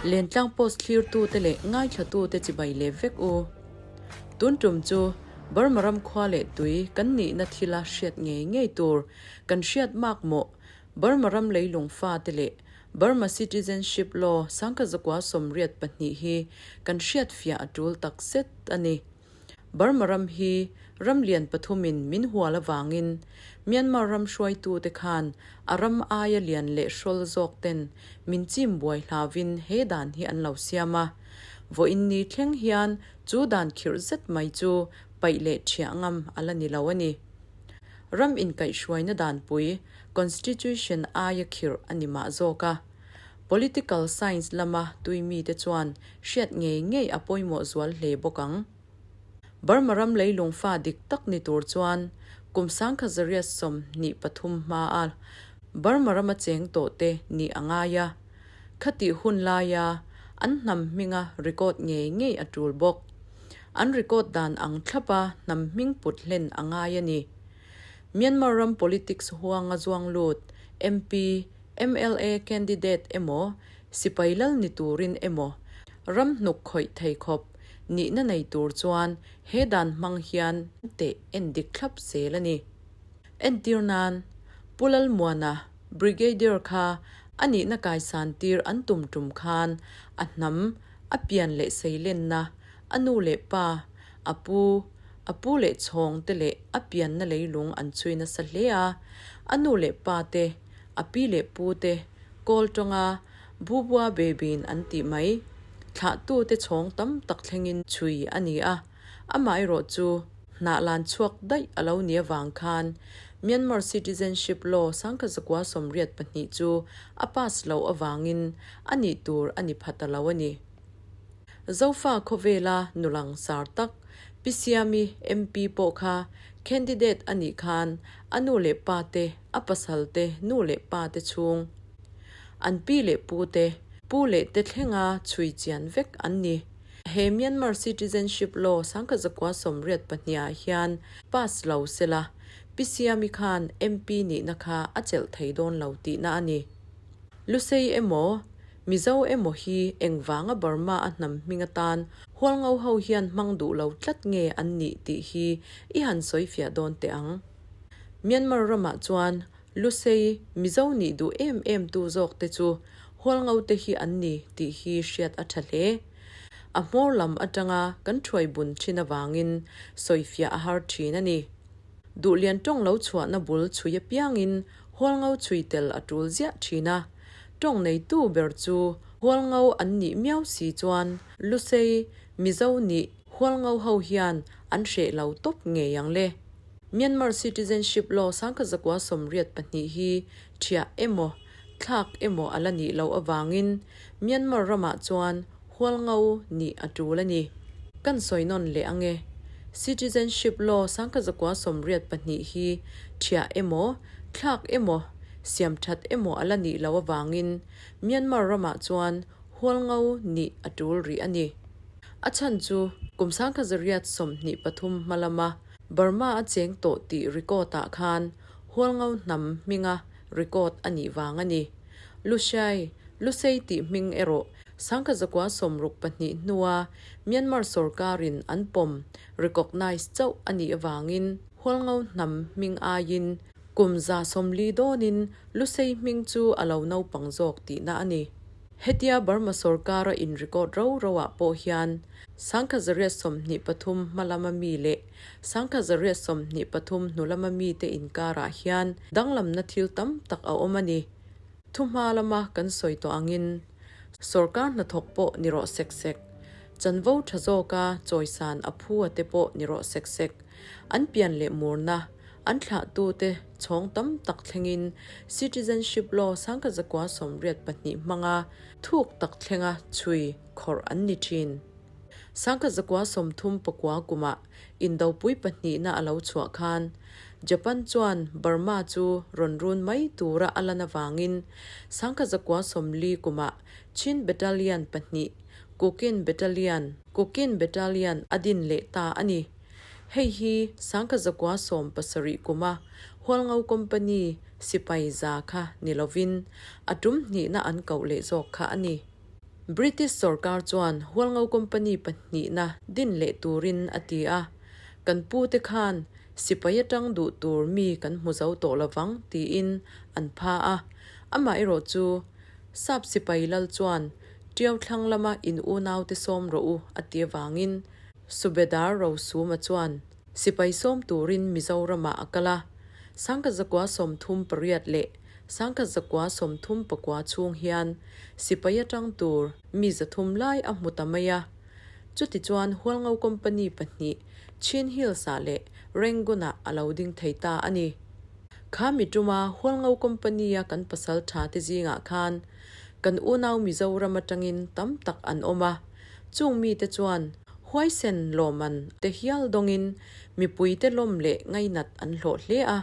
Lentlang post thlirtute leh ngaithlatute chibai leh vek u. Tun tum chu Burma ram khua leh tui kan nihna thila hriat ngei ngei tur kan hriat mak mawh Burma ram leilung fate leh Burma Citizenship Law sangkazakua 82 hi kan hriat fiah a tul tak zet a ni. Burma ram hi ram lian pathumin min hual avangin Myanmar ram hruaitute khan a ram aia lian leh hrawl zawk ten min chim buai hlauvin he dan hi an lo siam a. Vawiin ni thleng hian chu dan khirh zet mai chu paih leh thiah ngam a la ni lo a ni. Ram inkaihhruaina danpui, Constitution, aia khirh a ni mah zawk a. Political science lama tui mite chuan hriat ngei ngei a pawimawh zual hle bawk ang. Burma ram leilung fa dik tak ni tur chuan kum 1923 hmaa Burma rama cheng tawh te nih a ngai a, khatih hun laia an hnam hminga record ngei ngei a tul bawk. An record dan ang thlapa hnam hming put hlen a ngai a ni. Myanmar ram politics huanga zuang lut MP, mla candidate emaw sipai lal ni turin emaw ram hnuk khawih thei khawp nihna nei tur chuan he dan hmang hian teh en dik thlap zel a ni. Entir nan, Pu Lalmuana, Brigadier kha a nihna kaisan tir an tum tum khan a hnam, a pian leh seilenna, a nu leh pa, a pu, a pu leh chhawng te leh a pianna leilung an chhui nasa hle a, a nu leh pa te, a pi leh pu te kawl tawnga Bubua Bebin an tih mai. Thlahtute chhawng tam tak thlengin chhui a ni a, amaherawh chu hnah lan chhuak daih a lo ni avang khan Myanmar Citizenship Law 1982 chu a pass loh avangin a nih tur a ni pha ta lo a ni. Zofa khawvela nulang sar tak Pi Siami MP pawh kha candidate a nih khan a nu leh pa te a pasal te nu leh pa te chhung an pi leh pu te pu leh te thlenga chhui chian vek an ni. He Myanmar Citizenship Law 1982 ah hian pass lo sela Pi Siami khan MP nihna kha a chelh thei dawn lo tihna a ni. Lusei emaw Mizo emaw hi engvanga Burma a hnam hming atan Hualngo ho hian hmang duh lo tlat nge an nih tih hi i han sawi fiah dawn teh ang. Myanmar ramah chuan Lusei Mizo nih duh em em tu zawk te chu Hualngo te hi an ni tih hi hriat a tha hle. A hmawr lam atanga kan thuai bun thin avangin sawi fiah a har thin a ni. Duhlian tawng lo chhuahna bul chhui apiangin Hualngo chhui tel a tul ziah thin a. Tawng neitu ber chu Hualngo an nih miau si chuan Lusei Mizo nih Hualngo ho hian an hreh lo tawp ngei ang le. Myanmar Citizenship Law 1982 hi thiah emaw, thlak emaw a la nih loh avangin Myanmar ramah chuan Hualngo nih a tul a ni. Kan sawi nawn leh ang e. Citizenship Law 1982 hi thiah emaw, thlak emaw, siam that emaw a la nih loh avangin Myanmar ramah chuan Hualngo nih a tul rih a ni. A chhan chu kum 1923 hma lama Burma a cheng tawh tih record ah khan Hualngo hnam hminga record a nih vang a ni. Lushai, Lusei tih hming erawh 1962 hnua Myanmar sorkarin an pawm, recognize, chauh a nih avangin Hualngo hnam hming aiin kum 140 dawnin Lusei hming chu a lo naupang zawk tihna a ni. Hetia Burma sorkara in record ro ro ah pawh hian 1923 hma lama mi leh 1923 hnu lama mite inkarah hian danglamna thil tam tak a awm a ni. Thu hma lama kan sawi tawh angin sorkar hnathawk pawh ni rawh sek sek, chanvo tha zawka chawisan a phu a te pawh ni rawh sek sek, an pian leh murna, An thlahtute chhawng tam tak thlengin Citizenship Law 1982 hmanga thuk tak thlenga chhui khawrh an ni thin. 1939 kumah Indopui pahnihna a lo chhuah khan Japan chuan Burma chu rawn run mai tura a lan avangin 1940 kumah Chin Battalion pahnih, Kukin Battalion, Kukin Battalion a din leh ta a ni. Hei hi 1917 kuma Hualngo Company sipai za kha ni lovin a tum hnihna an koh leh zawk kha a ni. British sorkar chuan Hualngo Company pahnihna din leh turin a ti a, kan pute khan sipai atang duh tur mi kan hmu zo tawh lovang tiin an pha a, amaherawh chu Sap sipai lal chuan Tiau thlang lama in unaute sawm rawh u a ti avangin Subedar Rosuma chuan sipai sawm turin Mizoramah a kal a, Sangkazakua 38 leh 1939 chhung hian sipai atang tur mi 300 lai a hmu ta mai a. Chutichuan Hualngo Company pahnih Chin Hills-ah leh Rangoon-ah a lo ding thei ta a ni. Kha mi tuma Hualngo Company-a kan pasal tha te zingah khan kan unau Mizoram atangin tam tak an awm a, chung mite chuan huaisen lawman te hial dawngin mipuite lawm leh ngainat an hlawh hle a,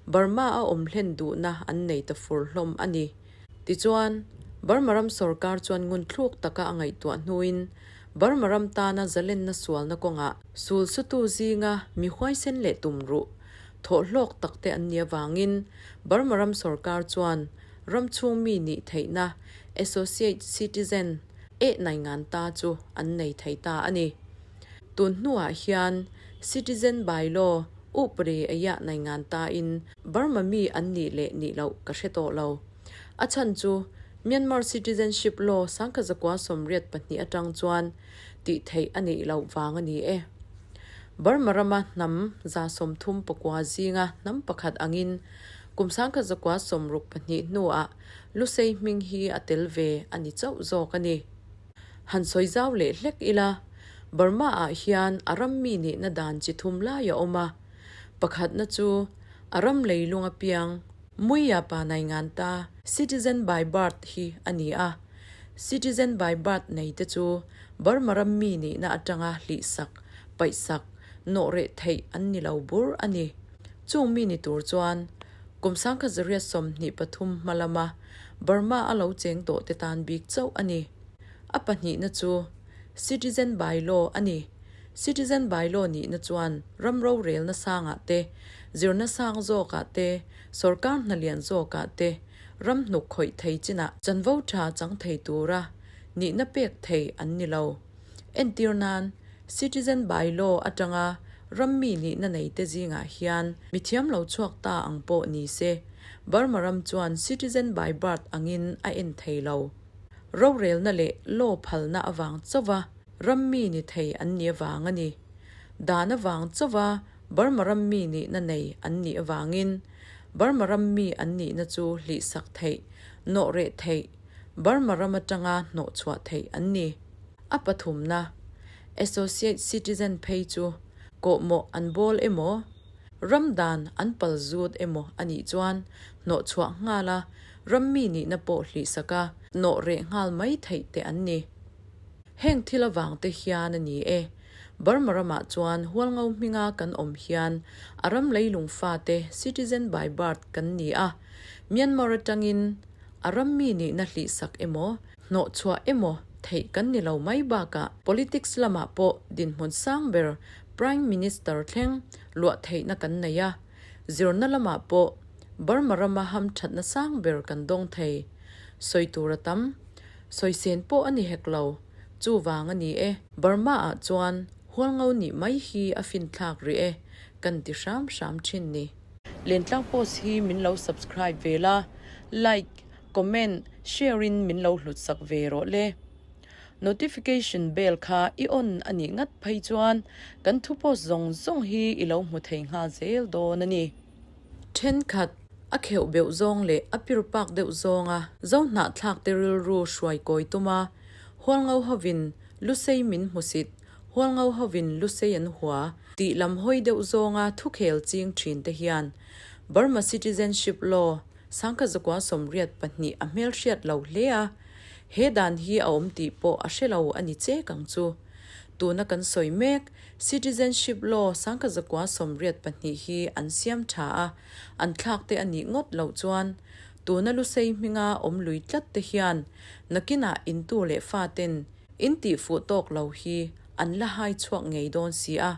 Burma a awm hlen duhna an nei ta fur hlawm a ni. Tichuan, Burma ram sorkar chuan ngunthluk taka a ngaihtuah hnuin Burma ram tana zalenna sualna kawngah sul sutu zinga mi huaisen leh tum ruh thawhhlawk takte an nih avangin Burma ram sorkar chuan ram chhung mi nih theihna Associate Citizen eh nai ngan ta chu an nei thei ta a ni. Tun hnuah hian Citizen by law upri eia nai ngan ta in Burma mi an nih leh nih loh ka hre tawh lo. A chhan chu Myanmar Citizenship Law 1982 atang chuan tih theih a nih loh vang a ni e. Burma rama hnam 39 zinga hnam pakhat angin kum 1962 hnuah Lusei hming hi a tel ve a ni chauh zawk a ni. Han sawi zau leh hlek ila, Burma ah hian a ram mi nihna dan chi thum lai a awm a. Pakhatna chu a ram leilung apiang Muia pa nai ngan ta, citizen by birth, hi a ni a. Citizen by birth nei te chu Burma ram mi nihna atanga hlihsak, paihsak, nawh reh theih an ni lo bur a ni. Chung mi ni tur chuan kum 1923 hma lama Burma a lo cheng tawh te tan bik chauh a ni. A pahnihna chu Citizen by Law a ni. Citizen by Law nihna chuan ram rorelna sangah te, zirna sang zawkah te, sorkar hna lian zawkah te, ram hnuk khawih thei chinah chanvo tha chang thei tura nihna pek thei an ni lo. Entir nan, Citizen by Law atanga ram mi nihna neite zingah hian mithiam lo chhuak ta ang pawh ni se, Burma ram chuan Citizen by Birth angin a en thei lo. Rorelna leh law phalna avang chauva ram mi ni thei an nih avang a ni. Dan avang chauva Burma ram mi nihna nei an nih avangin Burma ram mi an nihna chu hlihsak theih, nawh reh theih, Burma ram atanga hnawh chhuah theih an ni. A pathumna, Associate Citizen phei chu kawhmawh an bawl emaw, ram dan an pal zut emaw a nih chuan hnawh chhuah nghal a, ram mi nihna pawh hlihsak a, nawh reh nghal mai theih te an ni. Heng thil avang te hian a ni e. Burma ramah chuan Hualngo hminga kan awm hian a ram leilung fate citizen by birth kan ni a, Myanmar atangin a ram mi nihna hlihsak emaw, hnawhchhuah emaw theih kan ni lo mai bakah politics lamah pawh dinhmun sang ber Prime Minister thleng luah theihna kan nei a, zirna lamah pawh Burma rama hamthatna sang ber kan dawng thei. Sawi tur a tam. Sawi sen pawh a ni hek lo. Chuvang a ni e. Burma ah chuan Hualngo nih mai hi a finthlak rih e, kan ti hram hram thin ni. Lentlang post hi min lo subscribe ve la, like, comment, share in min lo hlut sak ve rawh le. Notification bell kha i on a nih ngat phei chuan kan thu post zawng zawng hi i lo hmu thei nghal zel dawn a ni. Thenkhat, a kheuh beuh zawng leh a pir pak deuh zawnga zo hnahthlak te rilru hruai kawi tuma Hualngo hovin Lusei min hmusit, Hualngo hovin Lusei an hua tih lam hawi deuh zawnga thukhel ching thin te hian Burma Citizenship Law 1982 a hmelhriat lo hle a, he dan hi a awm tih pawh a hre lo a ni chek ang chu. Tuna kan sawi mek Citizenship Law 1982 hi an siam tha a, an thlak te a nih ngawt loh chuan tuna Lusei hminga awm lui tlat te hian nakinah intu leh faten in tih fuh tawk lo hi an la hai chhuak ngei dawn si a.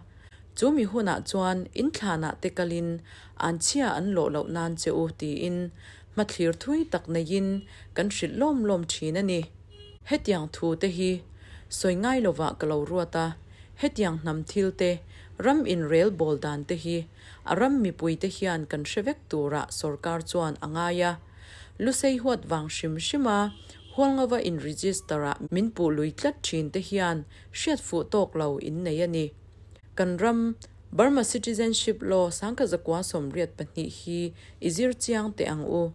Chu mi hunah chuan inthlanah te kalin an chhia an lawh loh nan che u tiin hmathlir thui tak neiin kan hrilh lawm lawm thin a ni. Hetiang thu te hi sawi ngai lovah ka lo ruat a, hetiang hnam thil te, ram inrel bawl dan te hi a ram mipui te hian kan hre vek turah sorkar chuan a ngai a. Lusei huat vang hrim hrim a Hualngova in register ah min puh lui tlat thin te hian hriat fuh tawk lo in nei a ni. Kan ram Burma Citizenship Law 1982 hi i zir chiang teh ang u.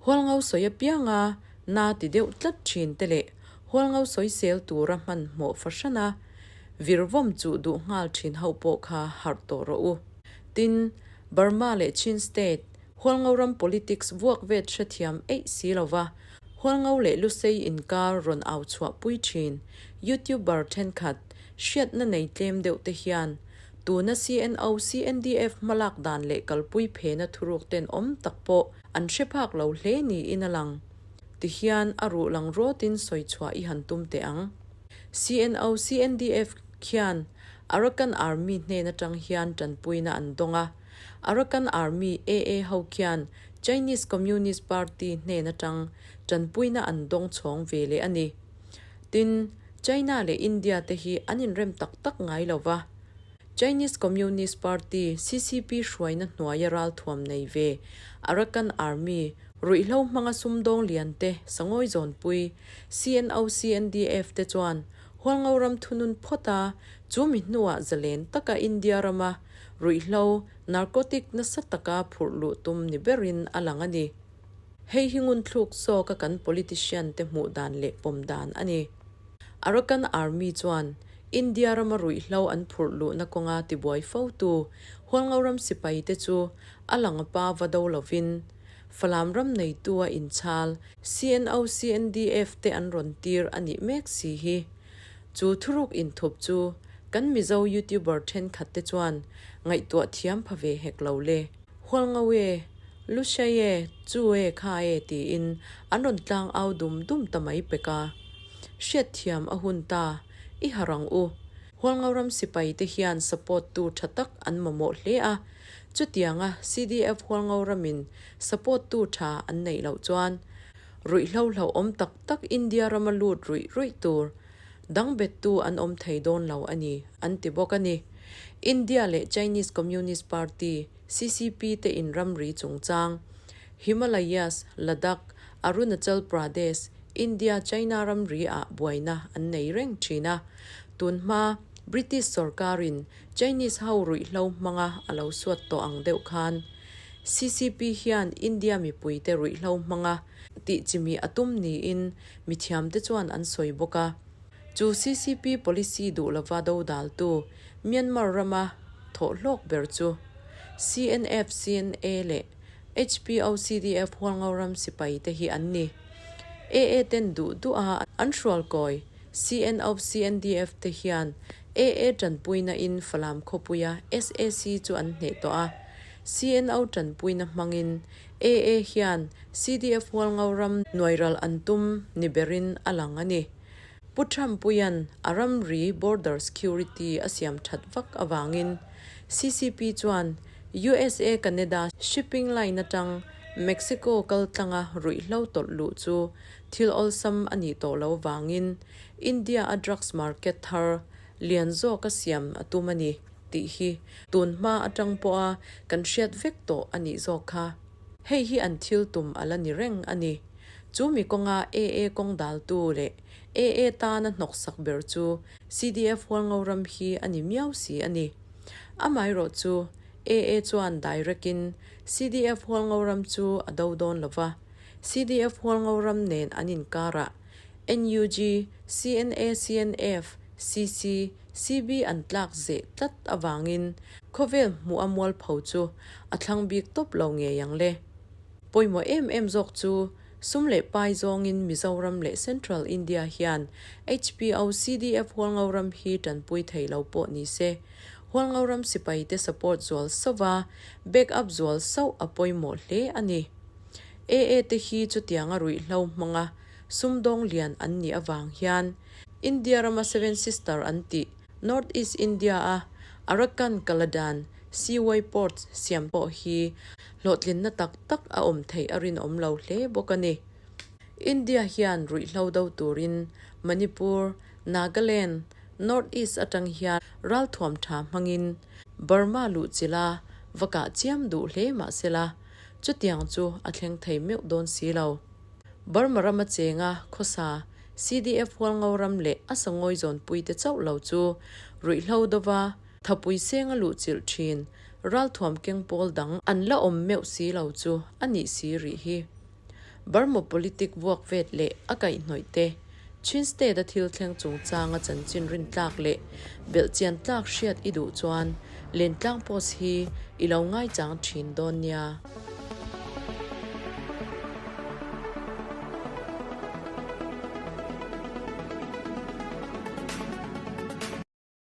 Hualngo sawi apianga na ti deuh tlat thin te leh Hualngo sawisel tura hmanhmawh fahrana virvawm chuh duh nghal thin ho pawh kha harh tawh rawh u. Tin, Burma leh Chin State, Hualngo ram politics vuak vet hrethiam eih si lova Hualngo leh Lusei inkar rawn au chhuah pui thin YouTuber thenkhat hriatna nei tlem deuh te hian tuna CNO CNDF hmalak dan leh kalpui phena thuruk tenawm tak pawh an hre phak lo hle niin a lang. Tihian a ruh lang rawtin sawi chhuah i han tum teh ang. CNO CNDF khian Arakan Army hnen atang hian tanpuina an dawng a, Arakan Army AA ho khian Chinese Communist Party hnen atang tanpuina an dawng chhawng ve leh a ni. Tin, China leh India te hi an inrem tak tak ngai lo va. Chinese Communist Party, CCP, hruaina hnuaia ralthuam nei ve Arakan Army, ruihhlo hmanga sumdawng lian te sangawi zawnpui, CNO CNDF te chuan Hualngo ram thunun phawt a, chu mi hnuah zalen taka India rama ruihhlo, narcotic, nasa taka phurh luh tum ni berin a lang a ni. Hei hi ngunthluk zawka kan politician te hmuh dan leh pawm dan a ni. Arakan Army chuan India rama ruihhlo an phurh luhna kawnga tibuai fotu Hualngo ram sipai te chu a lang pa va do lovin Falam ram neitu a inchhal CNO CNDF te an rawn tir a nih mek si hi. Chu thuruk inthup chu kan Mizo YouTuber thenkhat te chuan ngaihtuah thiam pha ve hek lo le. Hualngo e, Lushai e, chu e, kha e tiin an rawn tlang au dum dum ta mai pek a. Hriatthiam a hun ta, i harh ang u. Hualngo ram sipai te hian support tu tha tak an mamawh hle a, chutianga CDF Hualngo ramin support tu tha an neih loh chuan ruihhlo hlauhawm tak tak India rama lut ruih ruih tur dang bettu an awm thei dawn lo a ni, an ti bawk a ni. India leh Chinese Communist Party, CCP, te in ramri chungchang, Himalayas, Ladakh, Arunachal Pradesh, India China ramri ah buaina an nei reng thin a. Tun hma, British sorkarin Chinese ho ruihhlo hmanga a lo suat tawh ang deuh khan, CCP hian India mipuite ruihhlo hmanga tih chimi a tum niin mithiamte chuan an sawi bawk a. Chu CCP policy duh lova dodaltu Myanmar rama thawhhlawk ber chu CNF, CNA leh HPO, CDF Hualngo ram sipai te hi an ni. AA ten duh duh a an hrualkawi CNO, CNDF te hian AA tanpuina in Falam khawpuia sac chu an hneh tawh a. CNO tanpuina hmangin AA hian CDF Hualngo ram nuairal an tum ni berin a lang a ni. Pu Trump-puia'n a ramri border security a siam that vak avangin CCP chuan USA-Canada shipping line atang Mexico kal tlanga ruihhlo tawlh luh chu thil awlsam a nih tawh lo vangin India-a drugs market thar lian zawk a siam a tum a ni tih hi tun hma atang pawha kan hriat vek tawh a nih zawk kha. Hei hi an thil tum a la ni reng a ni. Chu mi kawnga AA kawng daltu leh AA tana hnawksak ber chu CDF Hualngo ram hi a ni miau si a ni. Amaherawh chu AA chuan direct in CDF Hualngo ram chu a do dawn lo va, CDF Hualngo ram nen an inkarah NUG, CNA, CNF, CC, CB an tlak zeh tlat avangin khawvel hmuh a mualpho chu a thlang bik tawp lo ngei ang le. Pawimawh em em zawk chu sum leh pai zawngin Mizoram leh Central India hian HPO CDF Hualngo ram hi tanpui thei lo pawh ni se, Hualngo ram sipaite support zual sauh va, back up zual sauh a pawimawh hle a ni. AA te hi chutianga ruihhlo hmanga sumdawng lian an nih avang hian India rama Seven Sister an tih North East India a Arakan Kaladan Seaway Port siam pawh hi hlawhtlinna tak tak a awm theih a rinawm lo hle bawk a ni. India hian ruihhlo do turin Manipur, Nagaland, North East atang hian ralthuam tha hmangin Burma luhchilh a va kah chiam duh hle mah sela, chutiang chu a thleng thei meuh dawn si lo. Burma rama chenga khawsa CDF Hualngo ram leh a sangawi zawnpuite chauh lo chu ruihhlo dova thapui senga luhchilh thin ralthuam keng pawl dang an la awm meuh si lo chu a nih si rih hi. Burma politic vuak vet leh a kaihhnawih te, Chin State a thil thleng chungchanga chanchin rintlak leh belhchian tlak hriat i duh chuan Lentlang Post hi i lo ngaichang thin dawn nia.